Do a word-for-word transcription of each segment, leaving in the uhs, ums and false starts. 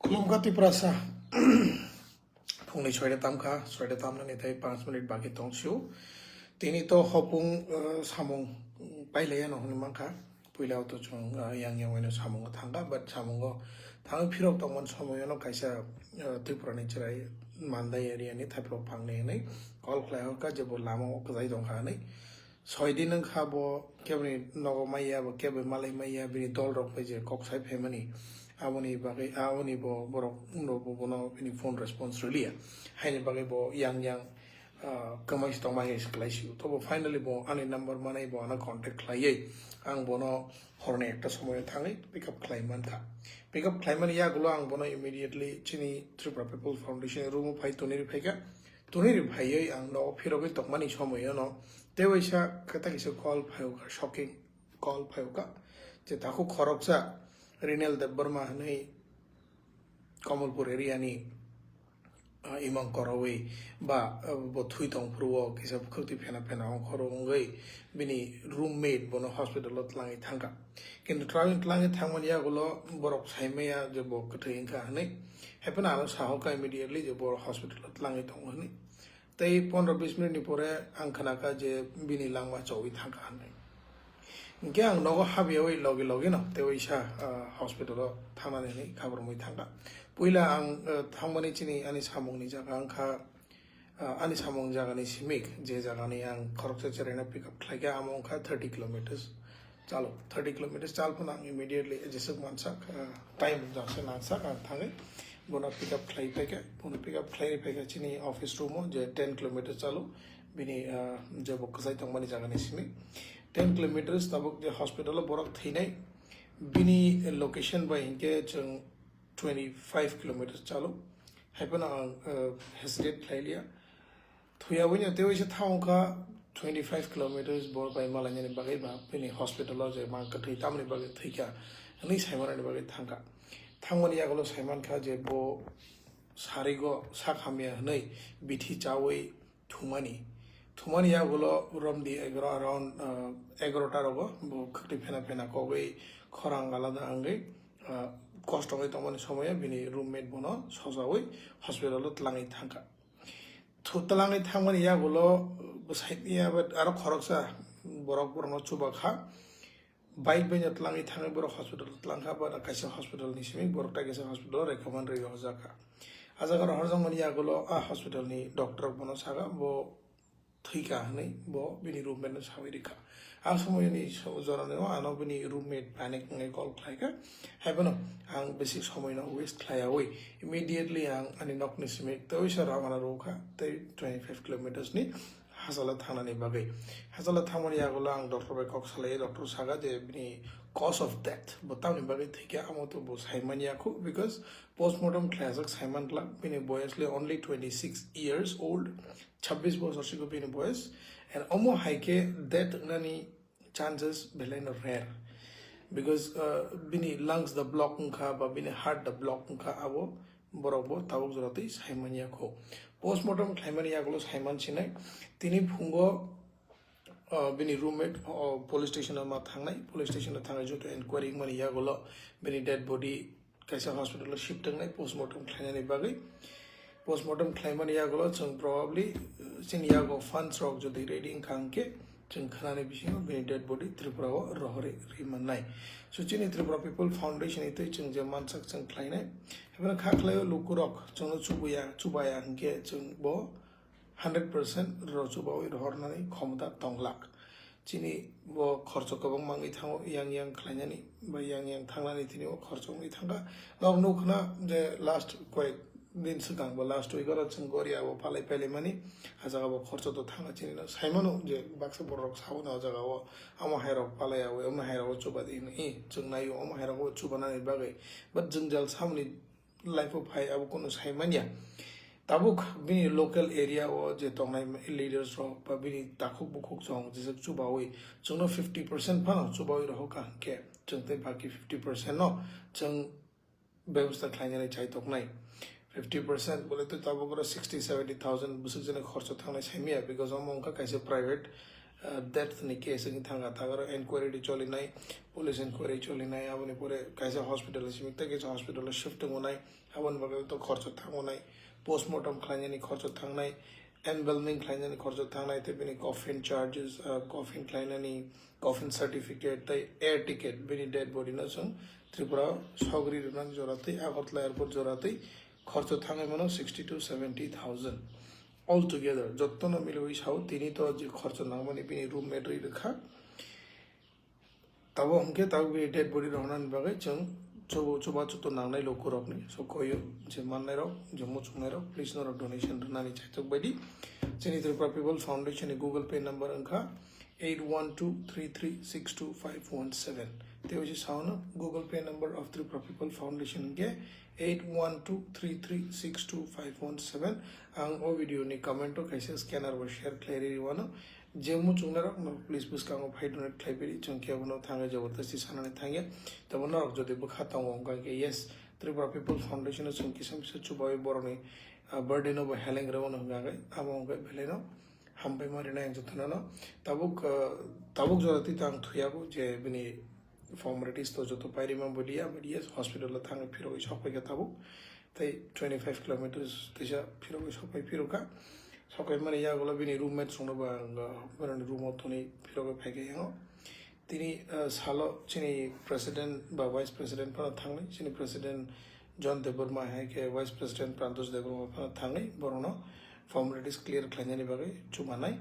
Khulumkha Tiprasa. Phungni soida tamkha, soida tamnani tei panch minute baki tongsio. Tini to hopung, eh, samung pailaiya no hwnwi mankha. Puila o to chwng, eh, yang yang waino samungo thangkha, but samungo thangwi phirok tongmani somoyono kaisa, eh, Tripurani chwrai Mandai area ni Thaiphok phangni hwnwi call khlai hokha je bo lama o kwchai tongkha hwnwi. Soi din wngkha bo keboni nogo maiya, bo kebo malai maiya, bini dol rok bai je kok sai phaimani. Aboni bagwi, aboni bo borok no bo bono bini phone response rwliya. Haini bagwi bo yang yang, ah, kwmai se tongma hai se kwlai sio. Tobo finally bo ani number manai bo ano contact khlaiwi ang bono horni ekta somoyo thangwi pick up khlai mankha. Pick up khlai mani yagulo ang bono immediately chini Tripura People Foundation room o phai tonwi rw phaikha. Tonwi rw phaiwi ang nogo phirogwi tongmani somoyono tei waisa kata kisa call phaiwkha, shocking call phaiwkha. Je takhuk khoroksa Rinel Debbarma hwnwi Kamalpur area ni, ah, imang korowi ba, ah, bo thui tong phuru o kisa khwtwi phena phena ongkhoro wngwi bini roommate bono hospital o twlangwi thangkha. Kintu twlangwi, twlangwi thangmani yagulo borok saimaya je bo kwthwi wngkha hwnwi. Haiphano ano sahoka immediately je bo hospital o twlangwi tongo hwnwi. Tei pondro bis minute ni pore ang khnakha je bini langma chowi thangkha hwnwi. Hinkhe ang nogo habyawi logi logi no tei waisa, ah, hospital o thangnani hwnwi khabar wngwi thangkha. Puila ang, ah, thangmani chini ani samungni jaga wngkha, ah, ani samung jagani simik, je jagani ang khoroksa cheraino pick up khlaikha, amo wngkha thirty kilometers. Chalo, thirty kilometers chal phano ang immediately jeswk mansak, ah, time jaksa nangsak ang thangwi bono pick up khlai phaikha, bono pick up khlai phaikha chini office room o je ten kilometers chalo bini, ah, je bo kwchai tongmani jagani simi ten kilometers tabuk je hospital o borok thwinai bini location bai hinkhe chwng twenty five kilometers chalo. Haiphano ang, ah, hesitate khlai liya. Thuya wngya tei waisa thang wngkha twenty five kilometers bor bai malainani bagwi ba bini hospital o je mang kwthwi tamni bagwi thwikha hwnwi saimanani bagwi thangkha. Thangmani yagulo saimankha je bo sarigo sak hamya hwnwi bithi chawi thumani. Thumani yagulo romdi egaroh around, ah, egaroh ta rogo bo khwtwi phena phena kogwi khorang alada wngwi, ah, kosto wngwi tongmani somoyo bini roommate bono sojawi hospital o twlangwi thangkha. Thu-, twlangwi thangmani yagulo bwsai ya, but aro khoroksa borok borokno chubakha. Bike bai no twlangwi thangwi borok hospital o twlangkha, but kaisa hospital ni simi borok tai kaisa hospital o recommend rwi rohorjakha. A jaga rohorjakmani yagulo a hospital ni doctor bono saka bo thwikha hwnwi bo bini roommate no sawi rikha. A somoyoni so-, jorani o ano bini roommate panic wngwi call khlaikha. Haiphano ang bisi somoino waste khlaiyawi immediately ang ani nokni simi tei waisa rawna rwkha tei twenty five kilometers ni hachalo thangnani bagwi. Hachalo thangmani yagulo ang doctor bai kok salai, doctor saka je bini cause of death bo tamni bagwi thwikha amo to bo saimanya khu, because postmortem khlaijak saiman glak, bini boyas le only twenty six years old, chabbish bosor siko bini boyas, and omo hai khe death wngnani chances belai no rare, because, uh, bini lungs da block wngkha ba bini heart da block wngkha, abo borok bo tabuk jora twi saimanya kho. Postmortem khlaimani yagulo saiman sinai tini phungo, uh, bini roommate, uh, police station o ma thangnai, police station o thangwi joto enquiry wngmani yagulo bini dead body kaisa hospital o shift wngnai postmortem khlainani bagwi. Postmortem khlaimani yagulo chwng probably, uh, chini yago funds rok jodi ready wngkha hwnkhe chwng khwnani bisingo bini dead body Tripura o rohorwi rwi mannai. So chini Tripura People Foundation ni twi chwng je mansak chwng khlainai. Haiphano kha khlaio lukurok chwngno chubuya, chubaya hwnkhe chwng bo hundred percent ro chubawi rohornani khomota tonglak. Chini bo khorcho kwbangma wngwi thango, yang yang khlainani ba yang yang thangnani tini o khorcho wngwi thangkha. Nok nukhna je last koyek din swkang ba last week oro chwng Goria o palai pailaimani, a jaga bo khorcho to thangkha chini no. Saimano je baksa borok rok sao no o jaga o, omo hai rok palai awi, omo hai rok o chuba di hwnwi, chwng naio omo hai rok o chubanani bagwi. But jwngjal samni life o phai abo kunu sai manya. Tabuk bini local area o je tongnai leaders rok ba bini takhuk bukhuk chwng jesa chubawi chwngno fifty percent phano chubawi rohorkha hwnkhe chwng tei baki fifty percent no chwng bebosta khlainani chai toknai. Fifty percent bole to tabuk oro sixty seventy thousand bwswk jani khorcho thangnai saimaya, because omo wngkha kaisa private, death ni case wngwi thangkha, takhoro enquiry di cholinai, police enquiry cholinai, aboni pore kaisa hospital simi tei kaisa hospital shift tongonai, aboni bagwi to khorcho thangonai, postmortem khlainani khorcho thangnai, embalming khlainani khorcho thangnai, tei bini coffin charges, coffin khlainani, coffin certificate tei air ticket, bini dead body no chwng Tripura sogri rwnani jora tei Agartala airport jora tei khorcho thangwi mano sixty to seventy thousand. All together jottono milwi sao tini to je khorcho nangmani bini roommate rwi rwkha. Tabo hwnkhe tabuk bini dead body rohornani bagwi chwng chubachu to nangnai lukurokni. So koyo je mannairok, je muchungnairok, please norok donation rwnani chaitok baidi. Chini Tripura People Foundation ni Google Pay number wngkha eight one two three three six two five one seven. Tei oise saono Google Pay number of Tripura People Foundation hwnkhe eight one two three three six two five one seven. Ang o video ni comment o kaisa scanner bo share khlai rwi wano. Je muchungnarok no please bwskango phai donate khlai bidi, chwng khe abono thangwi jabardasti sanani thangya. Tabo norok jodi bwkha tongo wngkha khe yes, Tripura People Foundation o chwng kisa misa chubawi borokni birthday no bo heleng rwmano hwnkha khe abo wngkha belai no hambai ma rinai ang jotono no. Tabuk tabuk jora twi to ang thuyago je bini formalities to joto pairima boliya, but yes, hospital o thangwi phirogwi sokphaikha tabuk. Tei twenty five kilometers teisa phirogwi sokphai phirokha. Sokphaimani yagulo bini roommate songno bo ang boroni room o thoni phirogwi phaikha yango. Tini salo chini president ba vice president phano thangnai, chini president John Debbarma hai khe vice president Prantosh Debbarma phano thangnai, borokno formalities clear khlainani bagwi chubanai.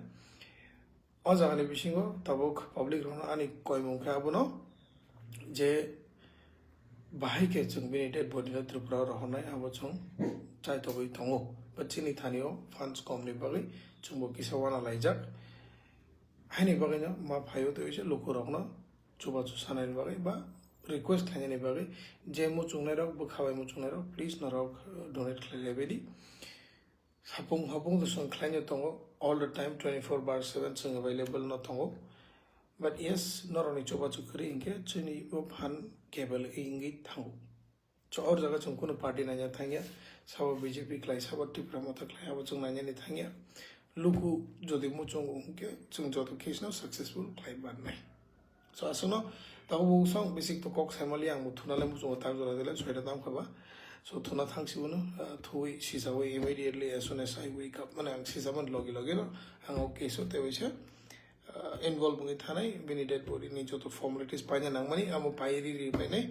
O jagani bisingo tabuk public rokno ani koimung khe abono je bahai khe chwng bini dead body no Tripura o rohornai abo chwng chaitogwi tongo. But chini thani o funds kom ni bagwi chwngbo kisa wana laijak. Haini bagwi no ma phaio tei oise lukurokno chubachu sanani bagwi ba request khlainani bagwi je muchungnairok bwkha bai muchungnairok please norok donate khlai lai baidi. Sapung hapung to chwng khlaino tongo, all the time twenty four bar seven chwng available no tongo. But yes, norokni chubachu kwrwi hinkhe chini bo phan kebel wngwi thango. So or jaga chwng kunu party naina thangya, sabo B J P khlai, sabo Tipra Motha khlai, abo chwng nainani thangya. Luku jodi muchungo hinkhe chwng joto case no successful khlai mannai. So aswkno tabuk bo song basic to kok saimali ang bo thuna le muchungo tak jora dele soita tam khaba. So thuna thang sibono thuwi sisawi immediately as soon as I wake up, mane ang sisaman logi logi no ang o case o tei waisa involve wngwi thanai, bini dead body ni joto formalities paina nangmani amo pai ri ri painai.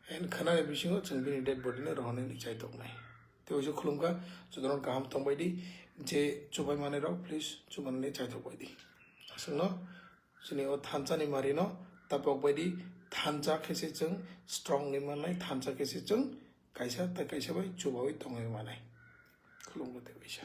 And khanani bisingo chwng bini dead body no rohornani chaitoknai. Tei waisa khulumkha, jotono kaham tongbaidi, je chubai manai rok please chubanani chaitok baidi. Aswkno chini o thansa ni mari no tapok baidi thansa khe se chwng strong ni mannai, thansa khe se chwng kaisa tei kaisa bai chubawi tongwi manai. Khulumkha tei waisa.